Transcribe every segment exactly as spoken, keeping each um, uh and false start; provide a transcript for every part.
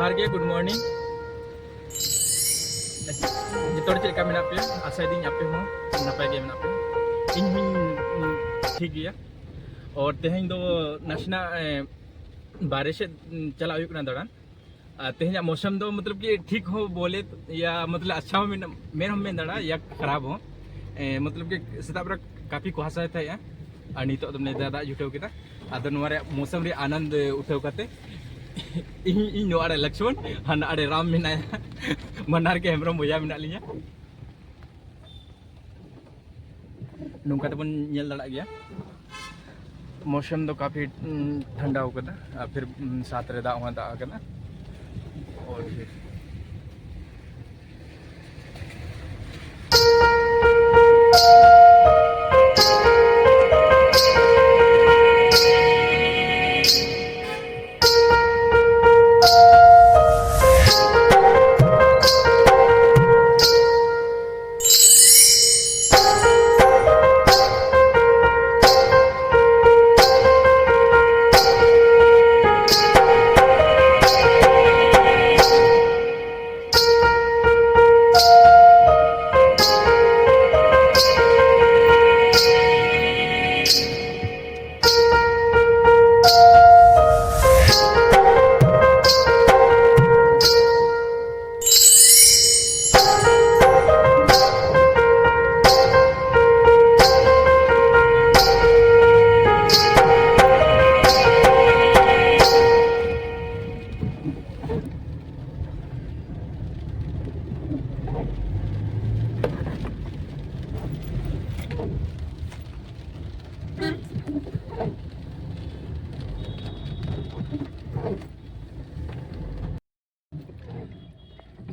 ᱡᱚᱦᱟᱨ ᱜᱮ, good morning᱾ ᱡᱚᱛᱚ ᱦᱚᱲ ᱪᱮᱫ ᱞᱮᱠᱟ ᱢᱮᱱᱟᱜ ᱯᱮᱭᱟ? ᱟᱥᱟᱭᱮᱫᱟᱹᱧ ᱟᱯᱮ ᱦᱚᱸ ᱱᱟᱯᱟᱭ ᱜᱮ ᱢᱮᱱᱟᱜ ᱯᱮᱭᱟ᱾ ᱤᱧ ᱦᱚᱸᱧ ᱴᱷᱤᱠ ᱜᱮᱭᱟ᱾ ᱟᱨ ᱛᱮᱦᱮᱧ ᱫᱚ ᱱᱟᱥᱮᱱᱟᱜ, ᱮ, ᱵᱟᱦᱨᱮ ᱥᱮᱫ ᱪᱟᱞᱟᱜ ᱦᱩᱭᱩᱜ ᱠᱟᱱᱟ ᱫᱟᱬᱟᱱ᱾ ᱟᱨ ᱛᱮᱦᱮᱧᱟᱜ ᱢᱳᱥᱚᱢ ᱫᱚ ᱢᱚᱛᱞᱚᱵ ᱠᱤ ᱴᱷᱤᱠ ᱦᱚᱸ ᱵᱚᱞᱮ, ᱭᱟ ᱢᱚᱛᱞᱚᱵ ᱟᱪᱪᱷᱟ ᱦᱚᱸ ᱢᱮᱱ, ᱢᱮᱱ ᱦᱚᱸ ᱢᱮᱱ ᱫᱟᱲᱮᱭᱟᱜᱼᱟ, ᱭᱟ ᱠᱷᱟᱨᱟᱯ ᱦᱚᱸ᱾ ᱮ, ᱢᱚᱛᱞᱚᱵ ᱠᱤ ᱥᱮᱛᱟᱜ ᱵᱮᱲᱟ ᱠᱟᱯᱷᱤ ᱠᱩᱦᱟᱥᱟᱭ ᱛᱟᱦᱮᱸᱜᱼᱟ, ᱟᱨ ᱱᱤᱛᱚᱜ ᱫᱚ ᱢᱟᱱᱮ ᱫᱟᱜ, ᱫᱟᱜ ᱡᱩᱴᱟᱹᱣ ᱠᱮᱫᱟ᱾ ᱟᱫᱚ ᱱᱚᱣᱟ ᱨᱮᱭᱟᱜ ᱢᱳᱥᱚᱢ ᱨᱮᱭᱟᱜ ᱟᱱᱚᱱᱫ ᱩᱴᱷᱟᱹᱣ ᱠᱟᱛᱮ ᱤᱧ, ᱤᱧ ᱱᱚᱣᱟ ᱟᱲᱮ ᱞᱚᱠᱥᱢᱚᱱ, ᱦᱟᱱᱟ ᱟᱲᱮ ᱨᱟᱢ ᱢᱮᱱᱟᱭᱟ᱾ ᱵᱟᱱᱟᱨ ᱜᱮ ᱦᱮᱢᱵᱨᱚᱢ ᱵᱚᱭᱦᱟ ᱢᱮᱱᱟᱜ ᱞᱤᱧᱟ᱾ ᱱᱚᱝᱠᱟ ᱛᱮᱵᱚᱱ ᱧᱮᱞ ᱫᱟᱲᱮᱭᱟᱜ ᱜᱮᱭᱟ, ᱢᱳᱥᱚᱢ ᱫᱚ ᱠᱟᱯᱷᱤ, ᱩᱸ, ᱴᱷᱟᱱᱰᱟ ᱟᱠᱟᱫᱟ, ᱟᱨ ᱯᱷᱤᱨ, ᱩᱸ, ᱥᱟᱛ ᱨᱮ ᱫᱟᱜ ᱦᱚᱸ ᱫᱟᱜ ᱟᱠᱟᱫᱟ᱾ ᱟᱨ ᱯᱷᱤᱨ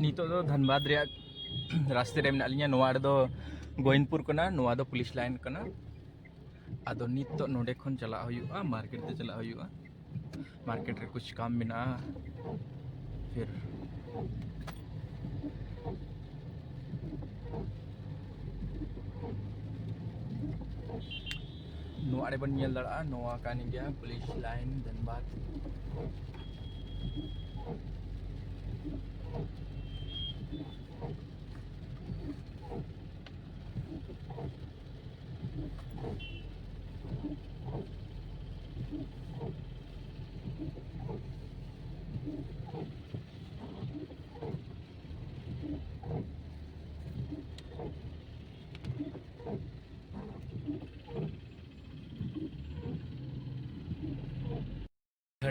ᱱᱤᱛᱚᱜ ᱫᱚ ᱫᱷᱟᱱᱵᱟᱫᱽ ᱨᱮᱭᱟᱜ ᱨᱟᱥᱛᱟ ᱨᱮ ᱢᱮᱱᱟᱜ ᱞᱤᱧᱟ᱾ ᱱᱚᱣᱟ ᱨᱮᱫᱚ ᱜᱳᱭᱤᱱᱫᱯᱩᱨ ᱠᱟᱱᱟ, ᱱᱚᱣᱟ ᱫᱚ ᱯᱩᱞᱤᱥ ᱞᱟᱭᱤᱱ ᱠᱟᱱᱟ᱾ ᱟᱫᱚ ᱱᱤᱛᱚᱜ ᱱᱚᱰᱮ ᱠᱷᱚᱱ ᱪᱟᱞᱟᱜ ᱦᱩᱭᱩᱜᱼᱟ, ᱢᱟᱨᱠᱮᱴ ᱛᱮ ᱪᱟᱞᱟᱜ ᱦᱩᱭᱩᱜᱼᱟ᱾ ᱢᱟᱨᱠᱮᱴ ᱨᱮ ᱠᱩᱪ ᱠᱟᱢ ᱢᱮᱱᱟᱜᱼᱟ᱾ ᱯᱷᱤᱨ ᱱᱚᱣᱟ ᱨᱮᱵᱚᱱ ᱧᱮᱞ ᱫᱟᱲᱮᱭᱟᱜᱼᱟ, ᱱᱚᱣᱟ ᱠᱟᱱ ᱜᱮᱭᱟ ᱯᱩᱞᱤᱥ ᱞᱟᱭᱤᱱ ᱫᱷᱟᱱᱵᱟᱫᱽ᱾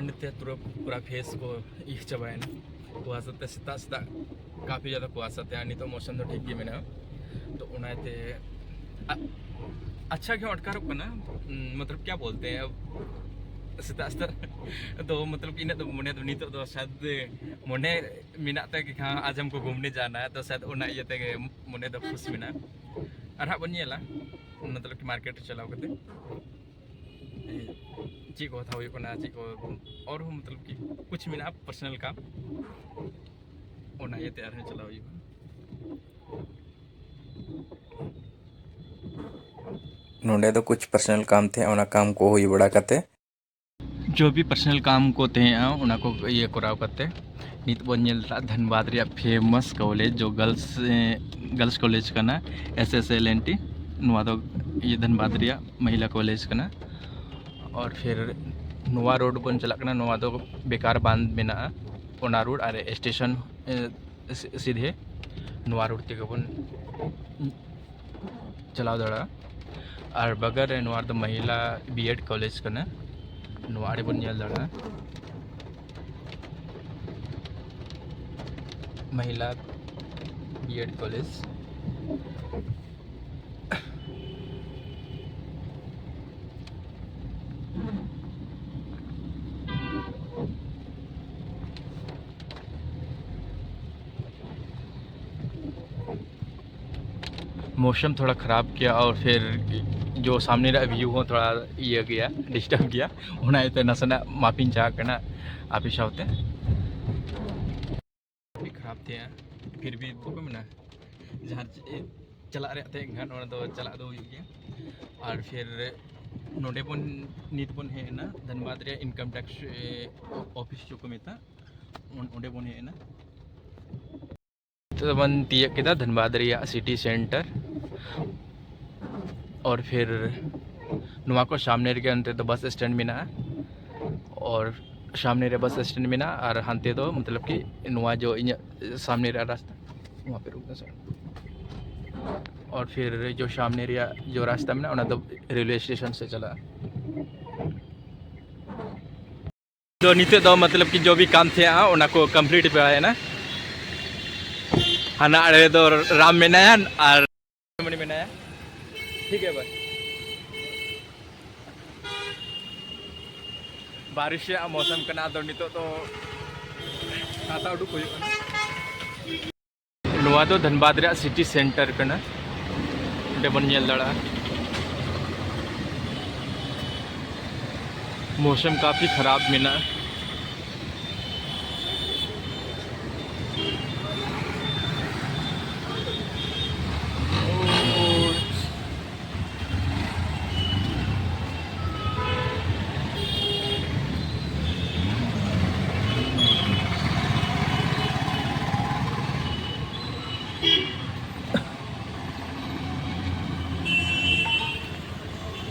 ᱱᱤᱛᱚᱜ ᱯᱩᱨᱟᱹ ᱯᱩᱨᱟᱹ ᱯᱷᱮᱥ ᱠᱚ ᱤᱭᱟᱹ ᱪᱟᱵᱟᱭᱮᱱᱟ ᱠᱩᱣᱟᱥᱟ ᱛᱮ᱾ ᱥᱮᱛᱟᱜ ᱥᱮᱛᱟᱜ ᱠᱟᱯᱷᱤ ᱡᱟᱫᱟ ᱠᱩᱣᱟᱥᱟ ᱛᱟᱦᱮᱸ, ᱱᱤᱛᱚᱜ ᱢᱳᱥᱚᱢ ᱫᱚ ᱴᱷᱤᱠ ᱜᱮ ᱢᱮᱱᱟᱜᱼᱟ᱾ ᱛᱚ ᱚᱱᱟᱛᱮ ᱟ- ᱟᱪᱪᱷᱟ ᱜᱮ ᱟᱴᱠᱟᱨᱚᱜ ᱠᱟᱱᱟ᱾ ᱩᱢ, ᱢᱚᱛᱞᱚᱵ ᱠᱭᱟ ᱵᱚᱞᱛᱮ ᱦᱮᱸ, ᱥᱮᱛᱟᱜ ᱥᱮᱛᱟᱜ ᱫᱚ ᱢᱚᱛᱞᱚᱵ ᱤᱱᱟᱹᱜ ᱫᱚ ᱢᱚᱱᱮ ᱫᱚ ᱱᱤᱛᱚᱜ ᱫᱚ ᱥᱟᱭᱟᱫ ᱢᱚᱱᱮ ᱢᱮᱱᱟᱜ ᱛᱮ ᱠᱤ ᱦᱟᱸ ᱟᱡ ᱦᱟᱢᱠᱳ ᱜᱷᱩᱢᱱᱮ ᱡᱟᱱᱟ ᱦᱮ, ᱛᱚ ᱥᱟᱭᱟᱫ ᱚᱱᱟ ᱤᱭᱟᱹ ᱛᱮᱜᱮ ᱢᱚᱱᱮ ᱫᱚ ᱠᱷᱩᱥ ᱢᱮᱱᱟᱜᱼᱟ᱾ ᱟᱨ ᱦᱟᱸᱜ ᱵᱚᱱ ᱧᱮᱞᱟ ᱢᱚᱛᱞᱚᱵ ᱠᱤ ᱢᱟᱨᱠᱮᱴ ᱨᱮ ᱪᱟᱞᱟᱣ ᱠᱟᱛᱮ ᱪᱮᱫ ᱠᱚ ᱦᱟᱛᱟᱣ ᱦᱩᱭᱩᱜ ᱠᱟᱱᱟ, ᱪᱮᱫ ᱠᱚ ᱟᱨᱦᱚᱸ ᱢᱚᱛᱞᱚᱵ ᱠᱤ ᱠᱩᱪᱷ ᱢᱮᱱᱟᱜᱼᱟ ᱯᱟᱨᱥᱚᱱᱟᱞ ᱠᱟᱢ, ᱚᱱᱟ ᱤᱭᱟᱹᱛᱮ ᱟᱨᱦᱚᱸ ᱪᱟᱞᱟᱣ ᱦᱩᱭᱩᱜᱼᱟ᱾ ᱱᱚᱰᱮ ᱫᱚ ᱠᱩᱪᱷ ᱯᱟᱨᱥᱚᱱᱟᱞ ᱠᱟᱢ ᱛᱟᱦᱮᱸ, ᱚᱱᱟ ᱠᱟᱢ ᱠᱚ ᱦᱩᱭ ᱵᱟᱲᱟ ᱠᱟᱛᱮ ᱡᱚ ᱵᱷᱤ ᱯᱟᱨᱥᱚᱱᱟᱞ ᱠᱟᱢ ᱠᱚ ᱛᱟᱦᱮᱸᱜᱼᱟ, ᱚᱱᱟ ᱠᱚ ᱤᱭᱟᱹ ᱠᱚᱨᱟᱣ ᱠᱟᱛᱮ ᱱᱤᱛ ᱵᱚᱱ ᱧᱮᱞ ᱫᱟ ᱫᱷᱟᱱᱵᱟᱫᱽ ᱨᱮᱭᱟᱜ ᱯᱷᱮᱢᱟᱥ ᱠᱚᱞᱮᱡᱽ, ᱡᱚ ᱜᱟᱨᱞᱥ ᱜᱟᱨᱞᱥ ᱠᱚᱞᱮᱡᱽ ᱠᱟᱱᱟ, S S L N T. ᱱᱚᱣᱟ ᱫᱚ ᱤᱭᱟᱹ ᱫᱷᱟᱱᱵᱟᱫᱽ ᱨᱮᱭᱟᱜ ᱢᱚᱦᱤᱞᱟ ᱠᱚᱞᱮᱡᱽ ᱠᱟᱱᱟ᱾ ᱟᱨ ᱯᱷᱤᱨ ᱱᱚᱣᱟ ᱨᱳᱰ ᱵᱚᱱ ᱪᱟᱞᱟᱜ ᱠᱟᱱᱟ, ᱱᱚᱣᱟ ᱫᱚ ᱵᱮᱠᱟᱨ ᱵᱟᱸᱫᱷ ᱢᱮᱱᱟᱜᱼᱟ, ᱚᱱᱟ ᱨᱳᱰ ᱟᱨ ᱥᱴᱮᱥᱚᱱ ᱮ, ᱥᱤ- ᱥᱤᱫᱷᱮ ᱱᱚᱣᱟ ᱨᱳᱰ ᱛᱮᱜᱮ ᱵᱚᱱ ᱪᱟᱞᱟᱣ ᱫᱟᱲᱮᱭᱟᱜᱼᱟ᱾ ᱟᱨ ᱵᱟᱜᱟᱞ ᱨᱮ ᱱᱚᱣᱟ ᱫᱚ ᱢᱚᱦᱤᱞᱟ ᱵᱤ ᱮᱰ ᱠᱚᱞᱮᱡᱽ ᱠᱟᱱᱟ, ᱱᱚᱣᱟ ᱟᱲᱮ ᱵᱚᱱ ᱧᱮᱞ ᱫᱟᱲᱮᱭᱟᱜᱼᱟ ᱢᱚᱦᱤᱞᱟ ᱵᱤ ᱮᱰ ᱠᱚᱞᱮᱡᱽ᱾ मौसम थोड़ा ख़राब गया और फिर जो सामने ᱨᱮᱭᱟᱜ ᱵᱷᱤᱭᱩ ᱦᱚᱸ ᱛᱷᱚᱲᱟ ᱤᱭᱟᱹ ᱜᱮᱭᱟ, ᱰᱤᱥᱴᱟᱨᱵ ᱜᱮᱭᱟ, ᱚᱱᱟ ᱤᱭᱟᱹᱛᱮ ᱱᱟᱥᱮᱱᱟᱜ ᱢᱟᱯᱤᱧ ᱪᱟᱞᱟᱜ ᱠᱟᱱᱟ ᱟᱯᱮ ᱥᱟᱶᱛᱮ᱾ ᱟᱹᱰᱤ ᱠᱷᱟᱨᱟᱯ ᱛᱟᱦᱮᱸᱜᱼᱟ, ᱯᱷᱤᱨ ᱵᱷᱤ ᱵᱟᱠᱚ ᱢᱮᱱᱟ ᱡᱟᱦᱟᱸ ᱪᱮ- ᱪᱟᱞᱟᱜ ᱨᱮᱭᱟᱜ ᱛᱟᱦᱮᱸ ᱠᱟᱱ ᱚᱱᱟ ᱫᱚ ᱪᱟᱞᱟᱜ ᱫᱚ ᱦᱩᱭᱩᱜ ᱜᱮᱭᱟ᱾ ᱟᱨ ᱯᱷᱤᱨ ᱱᱚᱰᱮ ᱵᱚᱱ ᱱᱤᱛ ᱵᱚᱱ ᱦᱮᱡ ᱮᱱᱟ ᱫᱷᱟᱱᱵᱟᱫᱽ ᱨᱮᱭᱟᱜ ᱤᱱᱠᱟᱢ ᱴᱮᱠᱥ ᱚᱯᱷᱤᱥ ᱪᱚ ᱠᱚ ᱢᱮᱛᱟᱜ, ᱚᱸᱰᱮ ᱵᱚᱱ ᱦᱮᱡ ᱮᱱᱟ᱾ ᱱᱤᱛᱚᱜ ᱫᱚᱵᱚᱱ ᱛᱤᱭᱟᱹᱜ ᱠᱮᱫᱟ ᱫᱷᱟᱱᱵᱟᱫᱽ ᱨᱮᱭᱟᱜ ᱥᱤᱴᱤ ᱥᱮᱱᱴᱟᱨ᱾ ᱟᱨ ᱯᱷᱤᱨ ᱱᱚᱣᱟ ᱠᱚ ᱥᱟᱢᱱᱮ ᱨᱮᱜᱮ ᱚᱱᱛᱮ ᱫᱚ ᱵᱟᱥ ᱥᱴᱮᱱᱰ ᱢᱮᱱᱟᱜᱼᱟ᱾ ᱟᱨ ᱥᱟᱢᱱᱮ ᱨᱮ ᱵᱟᱥ ᱥᱴᱮᱱᱰ ᱢᱮᱱᱟᱜᱼᱟ ᱟᱨ ᱦᱟᱱᱛᱮ ᱫᱚ ᱢᱚᱛᱞᱚᱵ ᱠᱤ ᱱᱚᱣᱟ ᱡᱚ ᱤᱧᱟᱹᱜ ᱥᱟᱢᱱᱮ ᱨᱮᱭᱟᱜ ᱨᱟᱥᱛᱟ, ᱱᱚᱣᱟ ᱯᱮ ᱨᱩᱠ ᱥᱮ᱾ ᱟᱨ ᱯᱷᱤᱨ ᱡᱚ ᱥᱟᱢᱱᱮ ᱨᱮᱭᱟᱜ ᱡᱚ ᱨᱟᱥᱛᱟ ᱢᱮᱱᱟᱜᱼᱟ, ᱚᱱᱟ ᱫᱚ ᱨᱮᱞᱣᱮ ᱥᱴᱮᱥᱚᱱ ᱥᱮᱫ ᱪᱟᱞᱟᱜᱼᱟ᱾ ᱛᱚ ᱱᱤᱛᱚᱜ ᱫᱚ ᱢᱚᱛᱞᱚᱵ ᱠᱤ ᱡᱚ ᱵᱷᱤ ᱠᱟᱢ ᱛᱷᱮ ᱦᱟᱸᱜ, ᱚᱱᱟ ᱠᱚ ᱠᱚᱢᱯᱞᱤᱴ ᱵᱟᱲᱟᱭᱮᱱᱟ᱾ ᱦᱟᱱᱟ ᱟᱲᱮ ᱨᱮᱫᱚ ᱨᱟᱢ ᱢᱮᱱᱟᱭᱟ ᱟᱨ ᱢᱚᱱᱤ ᱢᱮᱱᱟᱭᱟ᱾ ᱴᱷᱤᱠ ᱜᱮᱭᱟ ᱵᱷᱟᱭ᱾ ᱵᱟᱨᱤᱥ ᱨᱮᱭᱟᱜ ᱢᱳᱥᱚᱢ ᱠᱟᱱᱟ, ᱟᱫᱚ ᱱᱤᱛᱚᱜ ᱫᱚ ᱪᱷᱟᱛᱟ ᱩᱰᱩᱠ ᱦᱩᱭᱩᱜ ᱠᱟᱱᱟ᱾ ᱱᱚᱣᱟ ᱫᱚ ᱫᱷᱟᱱᱵᱟᱫᱽ ᱨᱮᱭᱟᱜ ᱥᱤᱴᱤ ᱥᱮᱱᱴᱟᱨ ᱠᱟᱱᱟ᱾ ᱚᱸᱰᱮ ᱵᱚᱱ ᱧᱮᱞ ᱫᱟᱲᱮᱭᱟᱜᱼᱟ, ᱢᱳᱥᱚᱢ ᱠᱟᱯᱷᱤ ᱠᱷᱟᱨᱟᱯ ᱢᱮᱱᱟᱜᱼᱟ᱾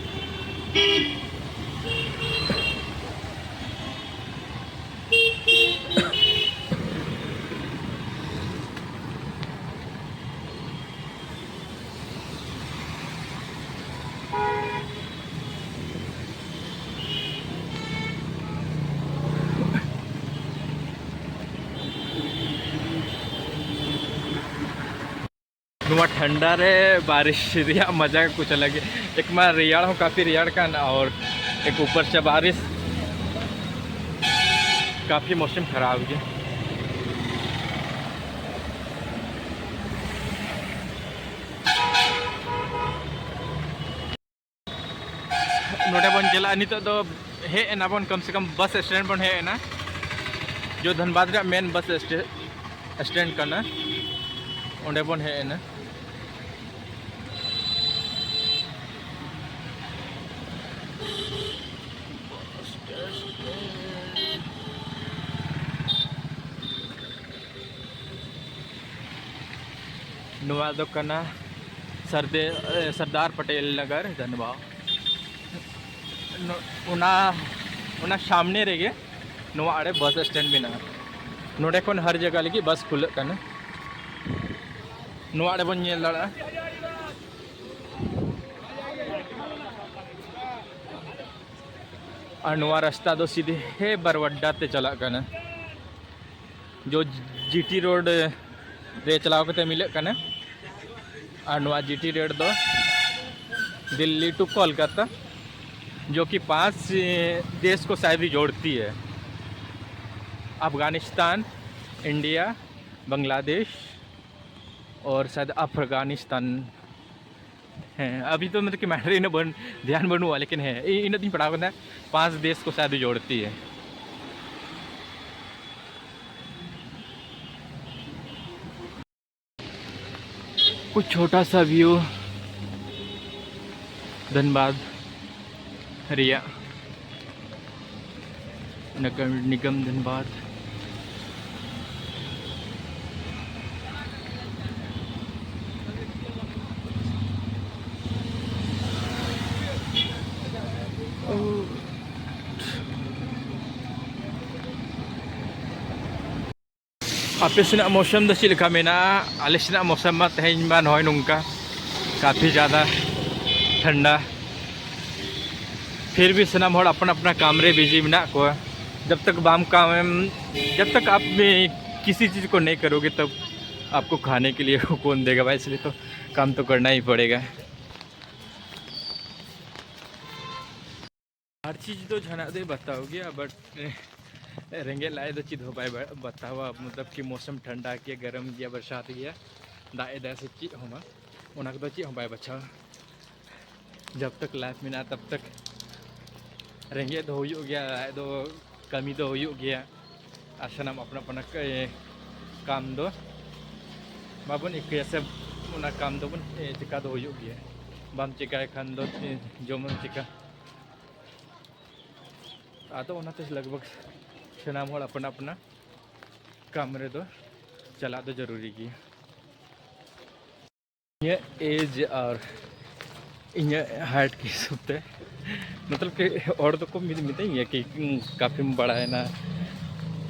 ᱱᱚᱣᱟ ᱴᱷᱟᱱᱰᱟ ᱨᱮ ᱵᱟᱨᱤᱥ ᱨᱮᱭᱟᱜ ᱢᱟᱡᱟ ᱠᱚ ᱪᱟᱞᱟᱜ ᱜᱮ᱾ ᱮᱠ ᱢᱟ ᱨᱮᱭᱟᱲ ᱦᱚᱸ ᱠᱟᱯᱷᱤ ᱨᱮᱭᱟᱲ ᱠᱟᱱ, ᱟᱨ ᱮᱠ ᱩᱯᱚᱨ ᱥᱮ ᱵᱟᱨᱤᱥ ᱠᱟᱯᱷᱤ ᱢᱳᱥᱚᱢ ᱠᱷᱟᱨᱟᱯ ᱜᱮ᱾ ᱱᱚᱰᱮ ᱵᱚᱱ ᱪᱟᱞᱟᱜᱼᱟ᱾ ᱱᱤᱛᱚᱜ ᱫᱚ ᱦᱮᱡ ᱮᱱᱟ ᱵᱚᱱ, ᱠᱚᱢ ᱥᱮ ᱠᱚᱢ ᱵᱟᱥ ᱥᱴᱮᱱᱰ ᱵᱚᱱ ᱦᱮᱡ ᱮᱱᱟ, ᱡᱚ ᱫᱷᱟᱱᱵᱟᱫᱽ ᱨᱮᱭᱟᱜ ᱢᱮᱱ ᱵᱟᱥ ᱥᱴᱮ-, ᱥᱴᱮᱱᱰ ᱠᱟᱱᱟ᱾ ᱚᱸᱰᱮ ᱵᱚᱱ ᱦᱮᱡ ᱮᱱᱟ᱾ ᱱᱚᱣᱟ ᱫᱚ ᱠᱟᱱᱟ ᱥᱟᱨᱫᱮ-, ᱮ, ᱥᱚᱨᱫᱟᱨ ᱯᱟᱴᱮᱞ ᱱᱚᱜᱚᱨ, ᱫᱷᱟᱱᱵᱟᱫᱽ᱾ ᱱᱚ-, ᱚᱱᱟ, ᱚᱱᱟ ᱥᱟᱢᱱᱮ ᱨᱮᱜᱮ ᱱᱚᱣᱟ ᱟᱲᱮ ᱵᱟᱥ ᱥᱴᱮᱱᱰ ᱢᱮᱱᱟᱜᱼᱟ᱾ ᱱᱚᱰᱮ ᱠᱷᱚᱱ ᱦᱟᱨ ᱡᱟᱭᱜᱟ ᱞᱟᱹᱜᱤᱫ ᱵᱟᱥ ᱠᱷᱩᱞᱟᱹᱜ ᱠᱟᱱᱟ᱾ ᱱᱚᱣᱟ ᱟᱲᱮ ᱵᱚᱱ ᱧᱮᱞ ᱫᱟᱲᱮᱭᱟᱜᱼᱟ᱾ ᱟᱨ ᱱᱚᱣᱟ ᱨᱟᱥᱛᱟ ᱫᱚ ᱥᱤᱫᱷᱮ ᱵᱟᱨᱣᱟᱰᱰᱟ ᱛᱮ ᱪᱟᱞᱟᱜ ᱠᱟᱱᱟ, ᱡᱚ ᱡᱤᱴᱤ ᱨᱳᱰ ᱨᱮ ᱪᱟᱞᱟᱣ ᱠᱟᱛᱮ ᱢᱤᱞᱟᱹᱜ ᱠᱟᱱᱟ᱾ ᱟᱨ ᱱᱚᱣᱟ ᱡᱤᱴᱤ ᱨᱳᱰ ᱫᱚ ᱫᱤᱞᱞᱤ to ᱠᱳᱞᱠᱟᱛᱟ, ᱡᱚ ᱠᱤ ᱯᱟᱸᱪ ᱫᱮᱥ ᱠᱚ ᱥᱟᱭᱫ ᱡᱳᱲᱛᱤ ᱦᱮ, ᱟᱯᱷᱜᱟᱱᱤᱥᱛᱟᱱ, ᱤᱱᱰᱤᱭᱟ, ᱵᱟᱝᱞᱟᱫᱮᱥ ᱚᱨ ᱥᱟᱭᱫ ᱟᱯᱷᱜᱟᱱᱤᱥᱛᱟᱱ᱾ ᱦᱮᱸ, ᱟᱵᱷᱤ ᱛᱚ ᱢᱟᱛᱞᱚᱵ ᱠᱤ ᱢᱟᱭᱤᱱᱰ ᱨᱮ ᱤᱱᱟᱹᱜ ᱵᱟᱹᱱ-, ᱫᱷᱮᱭᱟᱱ ᱵᱟᱹᱱᱩᱜᱼᱟ, ᱞᱮᱠᱤᱱ ᱦᱮᱸ, ᱤ-, ᱤᱱᱟᱹᱜ ᱫᱚᱧ ᱯᱟᱲᱦᱟᱣ ᱠᱟᱫᱟ, ᱯᱟᱸᱪ ᱫᱮᱥ ᱠᱚ ᱥᱟᱭᱫ ᱡᱳᱲᱛᱤ ᱦᱮ᱾ ᱠᱩᱪᱷ ᱪᱷᱳᱴᱟ ᱥᱟ ᱵᱷᱤᱭᱩ ᱫᱷᱟᱱᱵᱟᱫᱽ ᱨᱮᱭᱟᱜ ᱱᱟᱜᱟᱨ ᱱᱤᱜᱚᱢ ᱫᱷᱟᱱᱵᱟᱫᱽ᱾ ᱟᱯᱮ ᱥᱮᱱᱟᱜ ᱢᱳᱥᱚᱢ ᱫᱚ ᱪᱮᱫ ᱞᱮᱠᱟ ᱢᱮᱱᱟᱜᱼᱟ? ᱟᱞᱮ ᱥᱮᱱᱟᱜ ᱢᱳᱥᱚᱢ ᱢᱟ ᱛᱮᱦᱮᱧ ᱢᱟ ᱱᱚᱜᱼᱚᱭ ᱱᱚᱝᱠᱟ, ᱠᱟᱯᱷᱤ ᱡᱟᱫᱟ ᱴᱷᱟᱱᱰᱟ᱾ ᱯᱷᱤᱨ ᱵᱷᱤ ᱥᱟᱱᱟᱢ ᱦᱚᱲ ᱟᱯᱱᱟ ᱟᱯᱱᱟ ᱠᱟᱢ ᱨᱮ ᱵᱤᱡᱤ ᱢᱮᱱᱟᱜ ᱠᱚᱣᱟ᱾ ᱡᱟᱵ ᱛᱟᱠ ᱵᱟᱢ ᱠᱟᱢᱮᱢ, ᱡᱟᱵ ᱛᱟᱠ ᱟᱯ ᱠᱤᱥᱤ ᱪᱤᱡᱽ ᱠᱚ ᱱᱟᱦᱤ ᱠᱟᱨᱳᱜᱮ ᱛᱚᱵ ᱟᱯᱠᱳ ᱠᱷᱟᱱᱮ ᱠᱮ ᱞᱤᱭᱮ ᱠᱳᱱ ᱫᱮᱜᱟ ᱵᱷᱟᱭ, ᱤᱥᱞᱤᱭᱮ ᱛᱚ ᱠᱟᱢ ᱛᱚ ᱠᱟᱨᱱᱟ ᱦᱤ ᱯᱟᱲᱮᱜᱟ᱾ ᱦᱟᱨ ᱪᱤᱡᱽ ᱫᱚ ᱡᱟᱦᱟᱱᱟᱜ ᱫᱚᱭ ᱵᱟᱛᱟᱣ ᱜᱮᱭᱟ, ᱵᱟᱴ ᱨᱮᱸᱜᱮᱡ ᱞᱟᱡ ᱫᱚ ᱪᱮᱫ ᱦᱚᱸ ᱵᱟᱭ ᱵᱟ-, ᱵᱟᱛᱟᱣᱟ᱾ ᱢᱚᱛᱞᱚᱵ ᱠᱤ ᱢᱳᱥᱚᱢ ᱴᱷᱟᱱᱰᱟ ᱜᱮᱭᱟ, ᱜᱚᱨᱚᱢ ᱜᱮᱭᱟ, ᱵᱟᱨᱥᱟᱛ ᱜᱮᱭᱟ, ᱫᱟᱜ ᱮᱫᱟᱭ ᱥᱮ ᱪᱮᱫ ᱦᱚᱸ ᱵᱟᱝ, ᱚᱱᱟ ᱠᱚᱫᱚ ᱪᱮᱫ ᱦᱚᱸ ᱵᱟᱭ ᱵᱟᱪᱷᱟᱣᱟ᱾ ᱡᱟᱵ ᱛᱟᱠ ᱞᱟᱭᱤᱯᱷ ᱢᱮᱱᱟᱜᱼᱟ, ᱛᱟᱵ ᱛᱟᱠ ᱨᱮᱸᱜᱮᱡ ᱫᱚ ᱦᱩᱭᱩᱜ ᱜᱮᱭᱟ, ᱞᱟᱡ ᱫᱚ ᱠᱟᱹᱢᱤ ᱫᱚ ᱦᱩᱭᱩᱜ ᱜᱮᱭᱟ᱾ ᱟᱨ ᱥᱟᱱᱟᱢ ᱟᱯᱱᱟ ᱟᱯᱱᱟ ᱠᱟ-, ᱠᱟᱢ ᱫᱚ ᱵᱟᱵᱚᱱ ᱤᱠᱟᱹᱭᱟ ᱥᱮ, ᱚᱱᱟ ᱠᱟᱢ ᱫᱚᱵᱚᱱ, ᱮ, ᱪᱮᱠᱟ ᱫᱚ ᱦᱩᱭᱩᱜ ᱜᱮᱭᱟ᱾ ᱵᱟᱢ ᱪᱮᱠᱟᱭ ᱠᱷᱟᱱ ᱫᱚ, ᱮ, ᱡᱚᱢᱟᱢ ᱪᱮᱠᱟ? ᱟᱫᱚ ᱚᱱᱟᱛᱮ ᱞᱟᱜᱽ ᱵᱷᱟᱜᱽ ᱥᱟᱱᱟᱢ ᱦᱚᱲ ᱟᱯᱱᱟ ᱟᱯᱱᱟ ᱠᱟᱢ ᱨᱮᱫᱚ ᱪᱟᱞᱟᱜ ᱫᱚ ᱡᱟᱹᱨᱩᱨᱤ ᱜᱮᱭᱟ᱾ ᱤᱧᱟᱹᱜ ᱮᱡᱽ ᱟᱨ ᱤᱧᱟᱹᱜ ᱦᱟᱭᱤᱴ ᱠᱮ ᱦᱤᱥᱟᱹᱵ ᱛᱮ, ᱢᱚᱛᱞᱚᱵ ᱠᱤ ᱦᱚᱲ ᱫᱚᱠᱚ ᱢᱤᱛᱟᱹᱧ ᱜᱮᱭᱟ ᱠᱤ ᱠᱟᱯᱷᱤᱢ ᱵᱟᱲᱟᱭᱮᱱᱟ,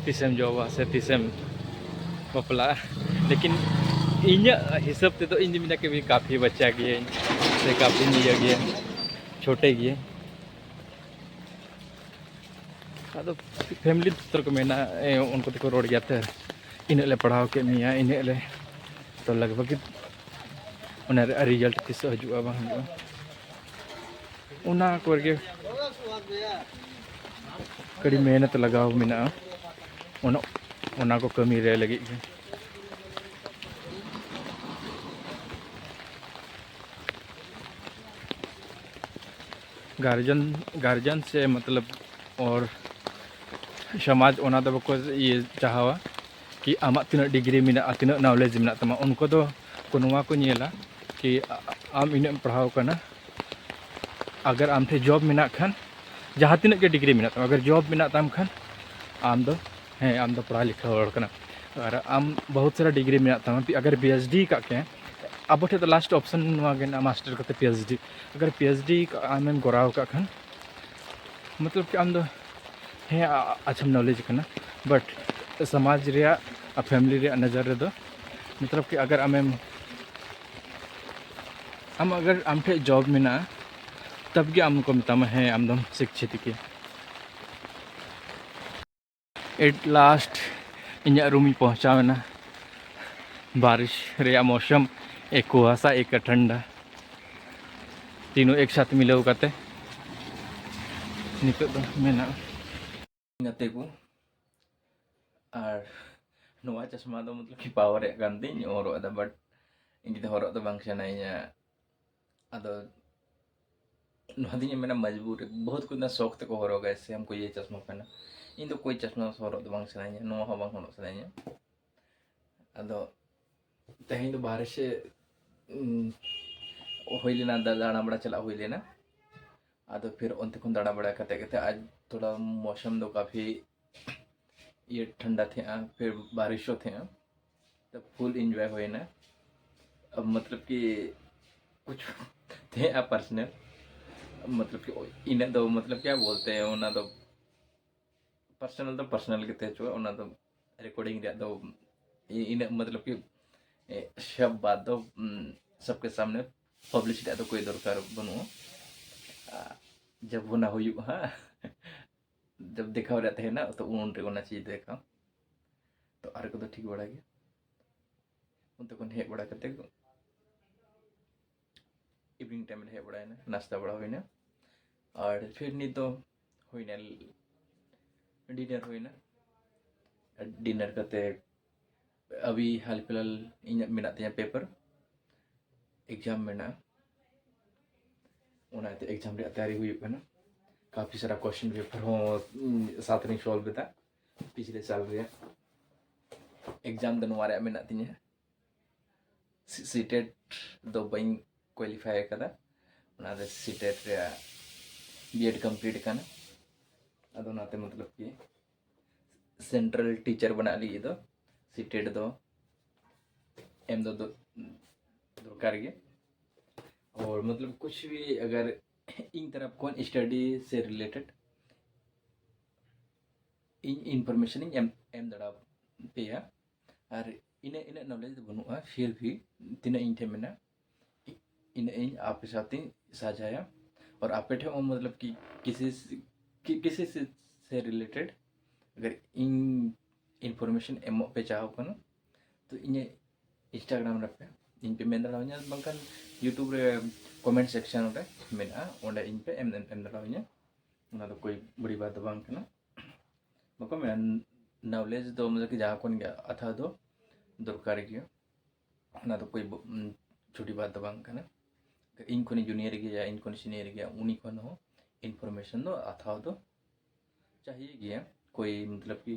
ᱛᱤᱥᱮᱢ ᱡᱚᱵᱟ ᱥᱮ ᱛᱤᱥᱮᱢ ᱵᱟᱯᱞᱟᱜᱼᱟ, ᱞᱮᱠᱤᱱ ᱤᱧᱟᱹᱜ ᱦᱤᱥᱟᱹᱵ ᱛᱮᱫᱚ ᱤᱧ ᱫᱚᱧ ᱢᱮᱱᱟ ᱠᱤ ᱠᱟᱯᱷᱤ ᱵᱟᱪᱪᱟ ᱜᱤᱭᱟᱹᱧ ᱥᱮ ᱠᱟᱯᱷᱤ ᱤᱭᱟᱹ ᱜᱮᱭᱟ, ᱪᱷᱳᱴᱮ ᱜᱮᱭᱟ᱾ ᱟᱫᱚ ᱯᱷᱮᱢᱤᱞᱤ ᱫᱚ ᱠᱚ ᱢᱮᱱᱟ, ᱮ, ᱩᱱᱠᱩ ᱫᱚᱠᱚ ᱨᱚᱲ ᱜᱮᱭᱟ ᱛᱚ, "ᱤᱱᱟᱹᱜ ᱞᱮ ᱯᱟᱲᱦᱟᱣ ᱠᱮᱫ ᱢᱮᱭᱟ, ᱤᱱᱟᱹᱜ ᱞᱮ", ᱛᱚ ᱞᱟᱜᱽ ᱵᱷᱟᱜᱽ ᱚᱱᱟ ᱨᱮᱭᱟᱜ ᱨᱮᱡᱟᱞᱴ ᱛᱤᱥᱚᱜ ᱦᱤᱡᱩᱜᱼᱟ ᱵᱟᱝ ᱦᱤᱡᱩᱜᱼᱟ, ᱚᱱᱟ ᱠᱚᱨᱮ ᱜᱮ ᱟᱹᱰᱤ ᱢᱮᱦᱱᱚᱛ ᱞᱟᱜᱟᱣ ᱢᱮᱱᱟᱜᱼᱟ ᱚᱱᱟ, ᱚᱱᱟ ᱠᱚ ᱠᱟᱹᱢᱤ ᱨᱮ ᱞᱟᱹᱜᱤᱫ ᱜᱮ᱾ ᱜᱟᱨᱡᱮᱱ, ᱜᱟᱨᱡᱮᱱ ᱥᱮ ᱢᱚᱛᱞᱚᱵ ᱚᱨ ᱥᱚᱢᱟᱡᱽ ᱚᱱᱟ ᱫᱚ ᱵᱟᱠᱚ ᱤᱭᱟᱹ ᱪᱟᱦᱟᱣᱟ ᱠᱤ ᱟᱢᱟᱜ ᱛᱤᱱᱟᱹᱜ ᱰᱤᱜᱽᱨᱤ ᱢᱮᱱᱟᱜᱼᱟ, ᱛᱤᱱᱟᱹᱜ ᱱᱚᱞᱮᱡᱽ ᱢᱮᱱᱟᱜ ᱛᱟᱢᱟ᱾ ᱩᱱᱠᱩ ᱫᱚ ᱠᱚ ᱱᱚᱣᱟ ᱠᱚ ᱧᱮᱞᱟ ᱠᱤ ᱟ-, ᱟᱢ ᱤᱱᱟᱹᱜ ᱮᱢ ᱯᱟᱲᱦᱟᱣ ᱠᱟᱱᱟ, ᱟᱜᱟᱨ ᱟᱢ ᱴᱷᱮᱱ ᱡᱚᱵ ᱢᱮᱱᱟᱜ ᱠᱷᱟᱱ, ᱡᱟᱦᱟᱸ ᱛᱤᱱᱟᱹᱜ ᱜᱮ ᱰᱤᱜᱽᱨᱤ ᱢᱮᱱᱟᱜ ᱛᱟᱢᱟ, ᱟᱜᱟᱨ ᱡᱚᱵ ᱢᱮᱱᱟᱜ ᱛᱟᱢ ᱠᱷᱟᱱ ᱟᱢ ᱫᱚ, ᱦᱮᱸ, ᱟᱢ ᱫᱚ ᱯᱟᱲᱦᱟᱣ ᱞᱮᱠᱷᱟ ᱦᱚᱲ ᱠᱟᱱᱟ᱾ ᱟᱨ ᱟᱢ ᱵᱚᱦᱩᱛ ᱥᱟᱨᱟ ᱰᱤᱜᱽᱨᱤ ᱢᱮᱱᱟᱜ ᱛᱟᱢᱟ, ᱟᱜᱟᱨ ᱯᱤ ᱮᱭᱤᱪ ᱰᱤ ᱠᱟᱜ ᱠᱮ, ᱟᱵᱚ ᱴᱷᱮᱱ ᱫᱚ ᱞᱟᱥᱴ ᱚᱯᱥᱚᱱ ᱱᱚᱣᱟ ᱜᱮ ᱢᱮᱱᱟᱜᱼᱟ, ᱢᱟᱥᱴᱟᱨ ᱠᱟᱛᱮ ᱯᱤ ᱮᱭᱤᱪ ᱰᱤ᱾ ᱟᱜᱟᱨ ᱯᱤ ᱮᱭᱤᱪ ᱰᱤ ᱟᱢᱮᱢ ᱠᱚᱨᱟᱣ ᱠᱟᱜ ᱠᱷᱟᱱ, ᱢᱚᱛᱞᱚᱵ ᱠᱤ ᱟᱢ ᱫᱚ, ᱦᱮᱸ, ᱟ-, ᱟᱪᱪᱷᱟᱢ ᱱᱚᱞᱮᱡᱽ ᱠᱟᱱᱟ, ᱵᱟᱴ ᱥᱚᱢᱟᱡᱽ ᱨᱮᱭᱟᱜ ᱟᱨ ᱯᱷᱮᱢᱤᱞᱤ ᱨᱮᱭᱟᱜ ᱱᱚᱡᱚᱨ ᱨᱮᱫᱚ, ᱢᱚᱛᱞᱚᱵ ᱠᱤ ᱟᱜᱟᱨ ᱟᱢᱮᱢ, ᱟᱢ ᱟᱜᱟᱨ ᱟᱢ ᱴᱷᱮᱱ ᱡᱚᱵ ᱢᱮᱱᱟᱜᱼᱟ, ᱛᱚᱵ ᱜᱮ ᱟᱢ ᱠᱚ ᱢᱮᱛᱟᱢᱟ, ᱦᱮᱸ, ᱟᱢ ᱫᱚᱢ ᱥᱤᱠᱪᱷᱤᱛ ᱜᱮᱭᱟ᱾ ᱮᱴ ᱞᱟᱥᱴ ᱤᱧᱟᱹᱜ ᱨᱩᱢ ᱤᱧ ᱯᱳᱸᱣᱪᱷᱟᱣ ᱮᱱᱟ᱾ ᱵᱟᱨᱤᱥ ᱨᱮᱭᱟᱜ ᱢᱳᱥᱚᱢ, ᱮᱠ ᱠᱩᱣᱟᱥᱟ, ᱮᱠ ᱴᱷᱟᱱᱰᱟ, ᱛᱤᱱᱳ ᱮᱠ ᱥᱟᱛ ᱢᱤᱞᱟᱹᱣ ᱠᱟᱛᱮ ᱱᱤᱛᱚᱜ ᱫᱚ ᱢᱮᱱᱟᱜᱼᱟ᱾ ᱜᱟᱛᱮ ᱠᱚ, ᱟᱨ ᱱᱚᱣᱟ ᱪᱚᱥᱢᱟ ᱫᱚ ᱢᱚᱛᱞᱚᱵ ᱠᱤ ᱯᱟᱣᱟᱨ ᱨᱮᱭᱟᱜ ᱠᱟᱱ ᱛᱤᱧ ᱦᱚᱨᱚᱜ ᱮᱫᱟ, ᱵᱟᱴ ᱤᱧ ᱫᱚ ᱦᱚᱨᱚᱜ ᱫᱚ ᱵᱟᱝ ᱥᱟᱱᱟᱭᱤᱧᱟ᱾ ᱟᱫᱚ ᱱᱚᱣᱟ ᱫᱚᱧ ᱢᱮᱱᱟ ᱢᱚᱡᱽᱵᱩᱨ, ᱵᱚᱦᱩᱛ ᱠᱚ ᱤᱛᱱᱟ ᱥᱚᱠ ᱛᱮᱠᱚ ᱦᱚᱨᱚᱜᱟ, ᱥᱮ ᱦᱟᱢᱠᱳ ᱭᱮ ᱪᱚᱥᱢᱟ ᱯᱮᱦᱱᱟ᱾ ᱤᱧ ᱫᱚ ᱠᱳᱭ ᱪᱚᱥᱢᱟ ᱦᱚᱨᱚᱜ ᱫᱚ ᱵᱟᱝ ᱥᱟᱱᱟᱧᱟ, ᱱᱚᱣᱟ ᱦᱚᱸ ᱵᱟᱝ ᱦᱚᱨᱚᱜ ᱥᱟᱱᱟᱧᱟ᱾ ᱟᱫᱚ ᱛᱮᱦᱮᱧ ᱫᱚ ᱵᱟᱦᱨᱮ ᱥᱮᱫ, ᱩᱸ, ᱦᱩᱭ ᱞᱮᱱᱟ, ᱫᱟ-, ᱫᱟᱬᱟ ᱵᱟᱲᱟ ᱪᱟᱞᱟᱜ ᱦᱩᱭ ᱞᱮᱱᱟ᱾ ᱟᱫᱚ ᱯᱷᱤᱨ ᱚᱱᱛᱮ ᱠᱷᱚᱱ ᱫᱟᱬᱟ ᱵᱟᱲᱟ ᱠᱟᱛᱮ ᱠᱟᱛᱮ ᱟᱡ ᱛᱷᱚᱲᱟ ᱢᱳᱥᱚᱢ ᱫᱚ ᱠᱟᱯᱷᱤ ᱤᱭᱟᱹ ᱴᱷᱟᱱᱰᱟ ᱛᱟᱦᱮᱸᱜᱼᱟ, ᱯᱷᱤᱨ ᱵᱟᱨᱤᱥ ᱦᱚᱸ ᱛᱟᱦᱮᱸᱜᱼᱟ, ᱛᱚ ᱯᱷᱩᱞ ᱤᱱᱡᱚᱭ ᱦᱩᱭᱱᱟ᱾ ᱟᱵ ᱢᱚᱛᱞᱚᱵ ᱠᱤ ᱠᱩᱪ ᱛᱟᱦᱮᱸᱜᱼᱟ ᱯᱟᱨᱥᱚᱱᱟᱞ, ᱢᱚᱛᱞᱚᱵ ᱠᱤ ᱤᱱᱟᱹᱜ ᱫᱚ ᱢᱚᱛᱞᱚᱵ ᱠᱤ ᱵᱚᱞᱛᱮ ᱚᱱᱟ ᱫᱚ ᱯᱟᱨᱥᱚᱱᱟᱞ ᱫᱚ ᱯᱟᱨᱥᱚᱱᱟᱞ ᱜᱮ ᱛᱟᱦᱮᱸ ᱦᱚᱪᱚᱣᱟᱜ, ᱚᱱᱟ ᱫᱚ ᱨᱮᱠᱚᱨᱰᱤᱝ ᱨᱮᱭᱟᱜ ᱫᱚ ᱤ-, ᱤᱱᱟᱹᱜ ᱢᱚᱛᱞᱚᱵ ᱠᱤ, ᱮ, ᱥᱚᱵ ᱵᱟᱛ ᱫᱚ, ᱩᱢ, ᱥᱚᱵᱠᱮ ᱥᱟᱢᱱᱮ ᱯᱟᱵᱽᱞᱤᱥ ᱨᱮᱭᱟᱜ ᱫᱚ ᱠᱳᱭ ᱫᱚᱨᱠᱟᱨ ᱵᱟᱹᱱᱩᱜᱼᱟ᱾ ᱟ, ᱡᱟᱵ ᱚᱱᱟ ᱦᱩᱭᱩᱜᱼᱟ ᱦᱟᱸᱜ, ᱡᱚᱵ ᱫᱮᱠᱷᱟᱣ ᱨᱮᱭᱟᱜ ᱛᱟᱦᱮᱱᱟ, ᱛᱚ ᱩᱱ ᱨᱮ ᱚᱱᱟ ᱪᱤᱡᱽ ᱫᱮᱠᱷᱟᱣ᱾ ᱛᱚ ᱟᱨ ᱠᱚᱫᱚ ᱴᱷᱤᱠ ᱵᱟᱲᱟ ᱜᱮ᱾ ᱚᱱᱛᱮ ᱠᱷᱚᱱ ᱦᱮᱡ ᱵᱟᱲᱟ ᱠᱟᱛᱮ ᱤᱵᱷᱤᱱᱤᱝ ᱴᱟᱭᱤᱢ ᱨᱮ ᱦᱮᱡ ᱵᱟᱲᱟᱭᱮᱱᱟ, ᱱᱟᱥᱛᱟ ᱵᱟᱲᱟ ᱦᱩᱭᱱᱟ᱾ ᱟᱨ ᱯᱷᱤᱨ ᱱᱤᱛ ᱫᱚ ᱦᱩᱭᱱᱟ, ᱰᱤᱱᱟᱨ ᱦᱩᱭᱱᱟ᱾ ᱰᱤᱱᱟᱨ ᱠᱟᱛᱮ ᱟᱹᱵᱤ ᱦᱟᱞ ᱯᱷᱤᱞᱦᱟᱞ ᱤᱧᱟᱹᱜ ᱢᱮᱱᱟᱜ ᱛᱤᱧᱟᱹ ᱯᱮᱯᱟᱨ, ᱮᱠᱡᱟᱢ ᱢᱮᱱᱟᱜᱼᱟ, ᱚᱱᱟᱛᱮ ᱮᱠᱡᱟᱢ ᱨᱮᱭᱟᱜ ᱛᱮᱭᱟᱨᱤ ᱦᱩᱭᱩᱜ ᱠᱟᱱᱟ᱾ ᱠᱟᱯᱷᱤ ᱥᱟᱨᱟ ᱠᱚᱥᱪᱮᱱ ᱯᱮᱯᱟᱨ ᱦᱚᱸ ᱩᱸ, ᱥᱟᱛ ᱨᱤᱧ ᱥᱚᱞᱵᱷ ᱮᱫᱟ ᱯᱤᱪᱷᱞᱮ ᱥᱟᱞ ᱨᱮᱭᱟᱜ᱾ ᱮᱠᱡᱟᱢ ᱫᱚ ᱱᱚᱣᱟ ᱨᱮᱭᱟᱜ ᱢᱮᱱᱟᱜ ᱛᱤᱧᱟᱹ, ᱥᱤ-, ᱥᱤᱴᱮᱴ ᱫᱚ ᱵᱟᱹᱧ ᱠᱳᱣᱟᱞᱤᱯᱷᱟᱭ ᱟᱠᱟᱫᱟ, ᱚᱱᱟᱛᱮ ᱥᱤᱴᱮᱴ ᱨᱮᱭᱟᱜ ᱵᱤᱭᱮᱰ ᱠᱚᱢᱯᱞᱤᱴ ᱟᱠᱟᱱᱟ᱾ ᱟᱫᱚ ᱚᱱᱟᱛᱮ ᱢᱚᱛᱞᱚᱵ ᱠᱤ ᱥᱮᱱᱴᱨᱟᱞ ᱴᱤᱪᱟᱨ ᱵᱮᱱᱟᱜ ᱞᱟᱹᱜᱤᱫ ᱫᱚ ᱥᱤᱴᱮᱴ ᱫᱚ ᱮᱢ ᱫᱚ ᱫᱚ-, ᱫᱚᱨᱠᱟᱨ ᱜᱮ᱾ ᱟᱨ ᱢᱚᱛᱞᱚᱵ ᱠᱩᱪᱷ ᱵᱷᱤ ᱟᱜᱟᱨ ᱤᱧ ᱛᱚᱨᱚᱯ ᱠᱷᱚᱱ ᱥᱴᱟᱰᱤ ᱥᱮ ᱨᱤᱞᱮᱴᱮᱰ ᱤᱧ ᱤᱱᱯᱷᱚᱨᱢᱮᱥᱚᱱ ᱤᱧ ᱮᱢ, ᱮᱢ ᱫᱟᱲᱮᱭᱟᱯᱮᱭᱟ᱾ ᱟᱨ ᱤᱱᱟᱹᱜ, ᱤᱱᱟᱹᱜ ᱱᱚᱞᱮᱡᱽ ᱫᱚ ᱵᱟᱹᱱᱩᱜᱼᱟ, ᱯᱷᱤᱨ ᱵᱷᱤ ᱛᱤᱱᱟᱹᱜ ᱤᱧ ᱴᱷᱮᱱ ᱢᱮᱱᱟᱜᱼᱟ, ᱤ-, ᱤᱱᱟᱹᱜ ᱤᱧ ᱟᱯᱮ ᱥᱟᱶᱛᱮᱧ ᱥᱟᱡᱷᱟᱭᱟ᱾ ᱟᱨ ᱟᱯᱮ ᱴᱷᱮᱱ ᱦᱚᱸ ᱢᱚᱛᱞᱚᱵ ᱠᱤ ᱠᱤᱥᱤ ᱥᱮ, ᱠᱤ-, ᱠᱤᱥᱤ ᱥᱮ, ᱥᱮ ᱨᱤᱞᱮᱴᱮᱰ ᱟᱜᱟᱨ ᱤᱧ ᱤᱱᱯᱷᱚᱨᱢᱮᱥᱚᱱ ᱮᱢᱚᱜ ᱯᱮ ᱪᱟᱦᱟᱣ ᱠᱟᱱᱟ, ᱛᱚ ᱤᱧᱟᱹᱜ ᱤᱱᱥᱴᱟᱜᱨᱟᱢ ᱨᱮᱯᱮ ᱤᱧ ᱯᱮ ᱢᱮᱱ ᱫᱟᱲᱮᱣᱟᱹᱧᱟ, ᱵᱟᱝᱠᱷᱟᱱ ᱭᱩᱴᱩᱵᱽ ᱨᱮ ᱠᱚᱢᱮᱱᱴ ᱥᱮᱠᱥᱚᱱ ᱨᱮ ᱢᱮᱱᱟᱜᱼᱟ, ᱚᱸᱰᱮ ᱤᱧ ᱯᱮ ᱮᱢ, ᱮᱢ, ᱮᱢ ᱫᱟᱲᱮᱣᱟᱹᱧᱟ᱾ ᱚᱱᱟ ᱫᱚ ᱠᱳᱭ ᱵᱩᱨᱤ ᱵᱟᱛ ᱫᱚ ᱵᱟᱝ ᱠᱟᱱᱟ᱾ ᱵᱟᱠᱚ ᱢᱮᱱᱟ, ᱱᱚᱞᱮᱡᱽ ᱫᱚ ᱢᱚᱛᱞᱚᱵ ᱠᱤ ᱡᱟᱦᱟᱸ ᱠᱷᱚᱱ ᱜᱮ ᱦᱟᱛᱟᱣ ᱫᱚ ᱫᱚᱨᱠᱟᱨ ᱜᱮᱭᱟ, ᱚᱱᱟ ᱫᱚ ᱠᱳᱭ ᱵᱚ-, ᱩᱢ, ᱪᱷᱩᱴᱤ ᱵᱟᱛ ᱫᱚ ᱵᱟᱝ ᱠᱟᱱᱟ᱾ ᱤᱧ ᱠᱷᱚᱱ ᱡᱩᱱᱤᱭᱟᱨ ᱜᱮᱭᱟ, ᱤᱧ ᱠᱷᱚᱱ ᱥᱤᱱᱤᱭᱟᱨ ᱜᱮᱭᱟ, ᱩᱱᱤ ᱠᱷᱚᱱ ᱦᱚᱸ ᱤᱱᱯᱷᱚᱨᱢᱮᱥᱚᱱ ᱫᱚ ᱦᱟᱛᱟᱣ ᱫᱚ ᱪᱟᱦᱤᱭᱮ ᱜᱮᱭᱟ᱾ ᱠᱳᱭ ᱢᱚᱛᱞᱚᱵ ᱠᱤ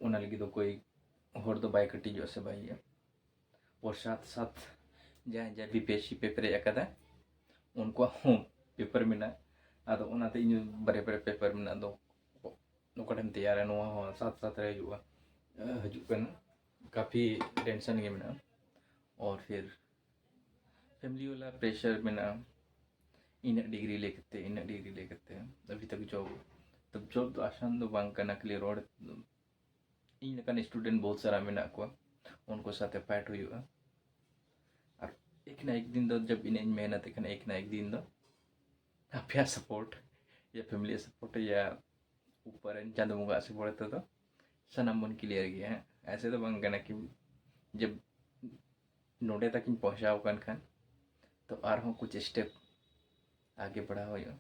ᱚᱱᱟ ᱞᱟᱹᱜᱤᱫ ᱫᱚ ᱠᱳᱭ ᱦᱚᱲ ᱫᱚ ᱵᱟᱭ ᱠᱟᱹᱴᱤᱡᱚᱜᱼᱟ ᱥᱮ ᱵᱟᱭ ᱤᱭᱟᱹ᱾ ᱟᱨ ᱥᱟᱛ ᱥᱟᱛ ᱡᱟᱦᱟᱸᱭ, ᱡᱟᱦᱟᱸᱭ ᱵᱤ ᱯᱤ ᱮᱥ ᱥᱤ ᱯᱮ ᱯᱮᱨᱮᱡ ᱟᱠᱟᱫᱟ, ᱩᱱᱠᱩᱣᱟᱜ ᱦᱚᱸ ᱯᱮᱯᱟᱨ ᱢᱮᱱᱟᱜᱼᱟ᱾ ᱟᱫᱚ ᱚᱱᱟᱛᱮ ᱤᱧ ᱵᱟᱨᱭᱟ ᱵᱟᱨᱭᱟ ᱯᱮᱯᱟᱨ ᱢᱮᱱᱟᱜ ᱫᱚ, ᱚᱠᱟᱴᱷᱮᱱ ᱛᱮᱭᱟᱨᱟ, ᱱᱚᱣᱟ ᱦᱚᱸ ᱥᱟᱛ ᱥᱟᱛ ᱨᱮ ᱦᱤᱡᱩᱜᱼᱟ, ᱦᱤᱡᱩᱜ ᱠᱟᱱᱟ᱾ ᱠᱟᱯᱷᱤ ᱴᱮᱱᱥᱚᱱ ᱜᱮ ᱢᱮᱱᱟᱜᱼᱟ᱾ ᱟᱨ ᱯᱷᱤᱨ ᱯᱷᱮᱢᱤᱞᱤ ᱣᱟᱞᱟ ᱯᱨᱮᱥᱟᱨ ᱢᱮᱱᱟᱜᱼᱟ, ᱤᱱᱟᱹᱜ ᱰᱤᱜᱽᱨᱤ ᱞᱟᱹᱭ ᱠᱟᱛᱮ, ᱤᱱᱟᱹᱜ ᱰᱤᱜᱽᱨᱤ ᱞᱟᱹᱭ ᱠᱟᱛᱮ ᱟᱵᱷᱤ ᱛᱟᱠ ᱡᱚᱵ, ᱛᱚ ᱡᱚᱵ ᱫᱚ ᱟᱥᱟᱱ ᱫᱚ ᱵᱟᱝ ᱠᱟᱱᱟ, ᱠᱷᱟᱹᱞᱤ ᱨᱚᱲ᱾ ᱤᱧ ᱞᱮᱠᱟᱱ ᱥᱴᱩᱰᱮᱱᱴ ᱵᱚᱦᱩᱛ ᱥᱟᱨᱟ ᱢᱮᱱᱟᱜ ᱠᱚᱣᱟ, ᱩᱱᱠᱩ ᱥᱟᱛᱮ ᱯᱷᱟᱭᱤᱴ ᱦᱩᱭᱩᱜᱼᱟ᱾ ᱟᱨ ᱮᱠ ᱱᱟ ᱮᱠ ᱫᱤᱱ ᱫᱚ ᱡᱚᱵ ᱤᱱᱟᱹᱜ ᱤᱧ ᱢᱮᱦᱱᱚᱛ ᱮᱫ ᱠᱷᱟᱱ, ᱮᱠ ᱱᱟ ᱮᱠ ᱫᱤᱱ ᱫᱚ ᱟᱯᱮᱭᱟᱜ ᱥᱟᱯᱳᱨᱴ ᱭᱟ ᱯᱷᱮᱢᱤᱞᱤ ᱥᱟᱯᱳᱨᱴ ᱭᱟ ᱩᱯᱚᱨ ᱨᱮᱱ ᱪᱟᱸᱫᱚ ᱵᱚᱸᱜᱟ ᱟᱥᱤᱨᱵᱟᱫᱽ ᱛᱮᱫᱚ ᱥᱟᱱᱟᱢ ᱵᱚᱱ ᱠᱞᱤᱭᱟᱨ ᱜᱮᱭᱟ᱾ ᱦᱮᱸ, ᱮᱥᱮ ᱫᱚ ᱵᱟᱝ ᱠᱟᱱᱟ ᱠᱤ ᱡᱮ ᱱᱚᱰᱮ ᱛᱟᱠᱤᱧ ᱯᱚᱦᱪᱟᱣ ᱟᱠᱟᱱ ᱠᱷᱟᱱ ᱛᱚ ᱟᱨᱦᱚᱸ ᱠᱩᱪ ᱥᱴᱮᱯ ᱟᱜᱮ ᱵᱟᱲᱦᱟᱣ ᱦᱩᱭᱩᱜᱼᱟ᱾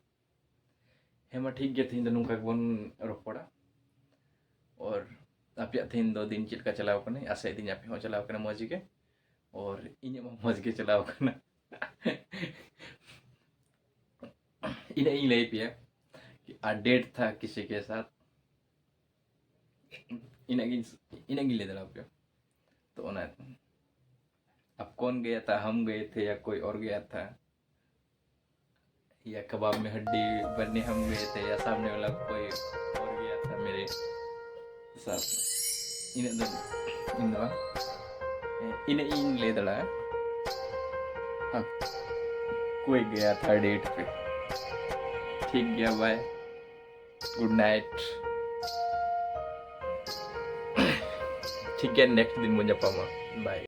ᱦᱮᱸ ᱢᱟ ᱴᱷᱤᱠ ᱜᱮᱭᱟ, ᱛᱮᱦᱮᱧ ᱫᱚ ᱱᱚᱝᱠᱟ ᱜᱮᱵᱚᱱ ᱨᱚᱯᱚᱲᱟ᱾ ᱚᱨ ᱟᱯᱮᱭᱟᱜ ᱛᱮᱦᱮᱧ ᱫᱚ ᱫᱤᱱ ᱪᱮᱫ ᱞᱮᱠᱟ ᱪᱟᱞᱟᱣ ᱠᱟᱱᱟ, ᱟᱥᱟᱭᱮᱫᱟᱹᱧ ᱟᱯᱮ ᱦᱚᱸ ᱪᱟᱞᱟᱣ ᱠᱟᱱᱟ ᱢᱚᱡᱽ ᱜᱮ᱾ ᱚᱨ ᱤᱧᱟᱹᱜ ᱢᱟ ᱢᱚᱡᱽ ᱜᱮ ᱪᱟᱞᱟᱣ ᱠᱟᱱᱟ᱾ ᱤᱱᱟᱹᱜ ᱤᱧ ᱞᱟᱹᱭ ᱯᱮᱭᱟ ᱠᱤ ᱟᱨ ᱰᱮᱴ ᱛᱷᱟ ᱠᱤᱥᱤ ᱠᱮ ᱥᱟᱛᱷ, ᱤᱱᱟᱹᱜ ᱜᱤᱧ ᱤᱱᱟᱹᱜ ᱜᱤᱧ ᱞᱟᱹᱭ ᱫᱟᱲᱮᱭᱟᱯᱮᱭᱟ᱾ ᱛᱚ ᱚᱱᱟ ᱟᱯ ᱠᱚᱱ ᱜᱟᱭᱟ ᱛᱷᱟ, ᱦᱟᱢ ᱜᱟᱭᱮ ᱛᱷᱮ ᱭᱟ ᱠᱳᱭ ᱚᱨ ᱜᱟᱭᱟ ᱛᱷᱟ, ᱭᱟ ᱠᱟᱵᱟᱵ ᱢᱮ ᱦᱟᱰᱰᱤ ᱵᱟᱱᱱᱮ ᱦᱟᱢ ᱜᱟᱭᱮ ᱛᱷᱮ ᱭᱟ ᱥᱟᱢᱱᱮ ᱣᱟᱞᱟ ᱠᱳᱭ ᱚᱨ ᱜᱟᱭᱟ ᱛᱷᱟ ᱢᱮᱨᱮ ᱥᱟᱛᱷ᱾ ᱤᱱᱟᱹᱜ ᱫᱚ ᱤᱧ ᱫᱚ ᱵᱟᱝ᱾ ᱤᱱᱟᱹᱜ ᱤᱧ ᱞᱟᱹᱭ ᱫᱟᱲᱮᱭᱟᱜᱼᱟ᱾ ᱦᱮᱸ, ᱠᱳᱭ ᱜᱟᱭᱟ ᱛᱷᱟ ᱰᱮᱴ ᱯᱮ᱾ ᱴᱷᱤᱠ ᱜᱮᱭᱟ, ᱵᱟᱭ, ᱜᱩᱰ ᱱᱟᱭᱤᱴ᱾ ᱴᱷᱤᱠ ᱜᱮᱭᱟ, ᱱᱮᱠᱥᱴ ᱫᱤᱱ ᱵᱚᱱ ᱧᱟᱯᱟᱢᱟ᱾ ᱵᱟᱭ᱾